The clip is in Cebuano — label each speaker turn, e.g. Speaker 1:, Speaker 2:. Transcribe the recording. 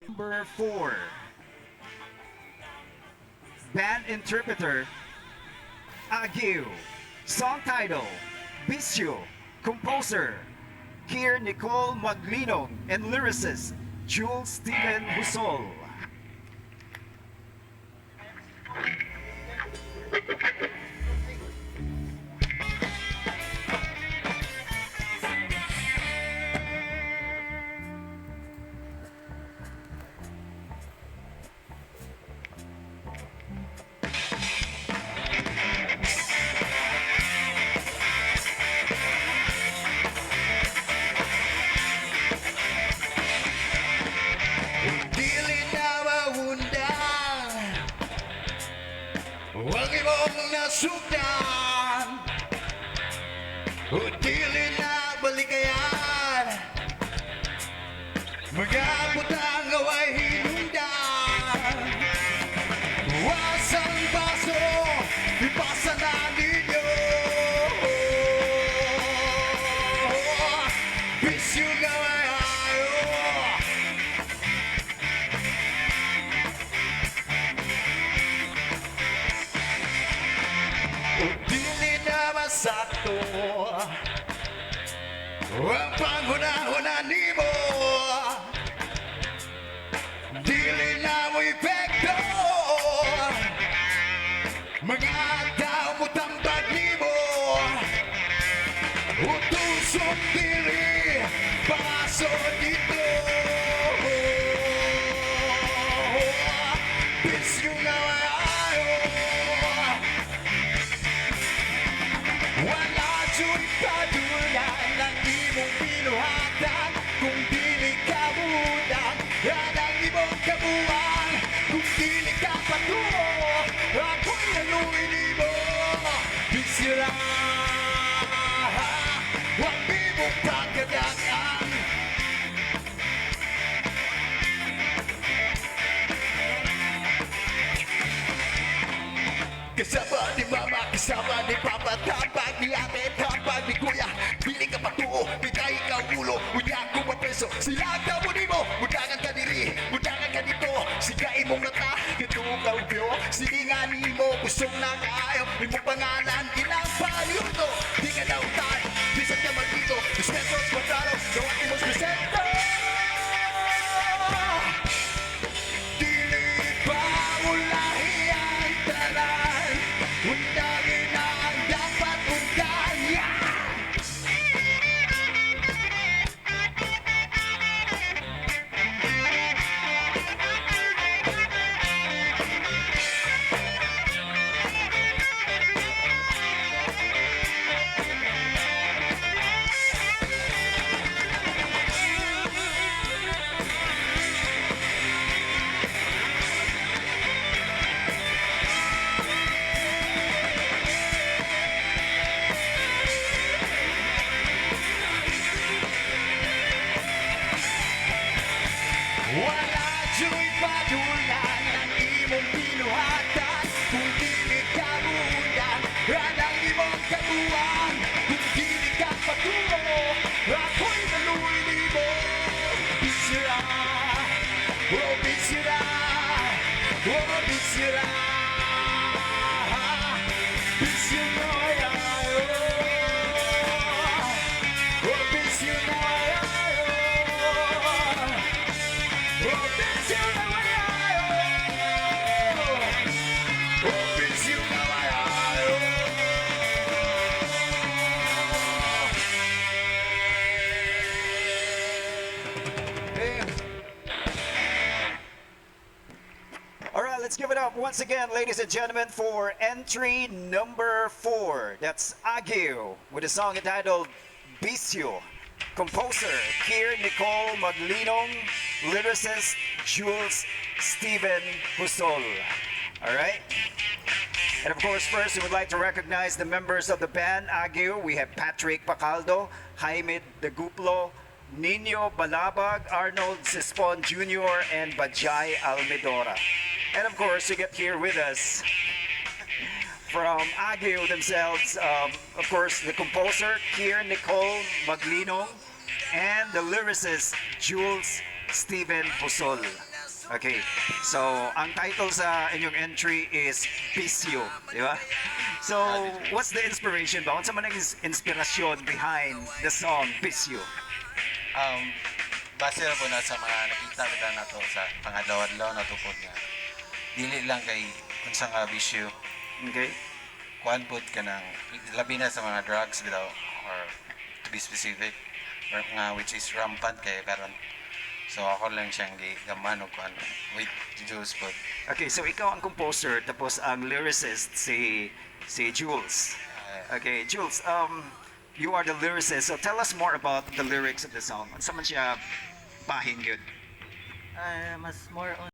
Speaker 1: Number 4. Band interpreter, Agiw. Song title, Bisyo. Composer, Kier Nicole Maglinong, and lyricist, Jules Stephen Husol.
Speaker 2: Dili na maundang ang imong nasugdan, o dili na balikayan mga butang nga way hinungdan. Wasang baso, ipasa na ninyo. Bisyo nga may ayo. O dili na masakto ang panghuna-huna nimo, dili na mo epekto. Mga tao mo tambag nimo. Utusok diri, paso dito. Bisyo nga maayo. Wala ju'y padulan ang imong binuhatan. Kung dili ka budan, yan ang imong kabuang. Kung dili ka patuo, ako'y naluoy nimo. Bisyo ra ang imong pagkadagan. Kasama ni mama, kasama ni papa, tambag ni ate, tambag ni kuya. Dili ka patuo, bitay ka ulo, unya ko mapreso. Sila ang tabo nimo, mudangan ka diri, mudangan ka dito. Siga imong lata, dito ka upyo. Sige nga nimo, kusog na kaayo. Imong pangalan, ilang palyuto. Di ka nautan, bisan ka magdito. Dos metros kwadrados, gawa imong presento. Dili ba ulahi ang tanan? Undangin na ang dapat undangin. Wala ju'y padulan ang imong binuhatan. Kung dili ka bulan, ang imong kabuang. Kung dili ka patuo, ako'y naluoy nimo. Bisira, oh bisira, oh bisira. Bisyo na ayo. Oh bisyo na ayo. Oh bisyo na ayo. Oh bisyo na ayo. Hey.
Speaker 1: All right, let's give it up once again, ladies and gentlemen, for entry number 4. That's Agiw with a song entitled Bisyo. Composer, Kier Nicole Maglinong. Lyricist, Jules Stephen Husol. All right. And of course, first, we would like to recognize the members of the band Agiw. We have Patrick Pacaldo, Jaime Daguplo, Nino Balabag, Arnold Sispon Jr., and Bajay Almidora. And of course, you get here with us from Agiw themselves, of course, the composer, Kier Nicole Maglinong, and the lyricist, Jules Stephen Husol. Okay. So, ang title sa inyong entry is Bisyo, di ba? So, what's the inspiration ba? Unsa man ang inspirasyon behind the song Bisyo?
Speaker 3: Base ra po na sa mga nakita kita nato sa pangadlaw-adlaw na tupod nga dili lang kay unsa nga bisyo, kuan pud ka ng labi na sa mga drugs bitaw, or to be specific or nga which is rampant kay karon. So ako lang siyang gigaman og kuan with Jules pod.
Speaker 1: Okay, so ikaw ang composer, tapos ang lyricist si Jules. Okay, Jules, you are the lyricist. So tell us more about the lyrics of the song. Unsa man siya bahin gyud?
Speaker 4: Ah, mas more on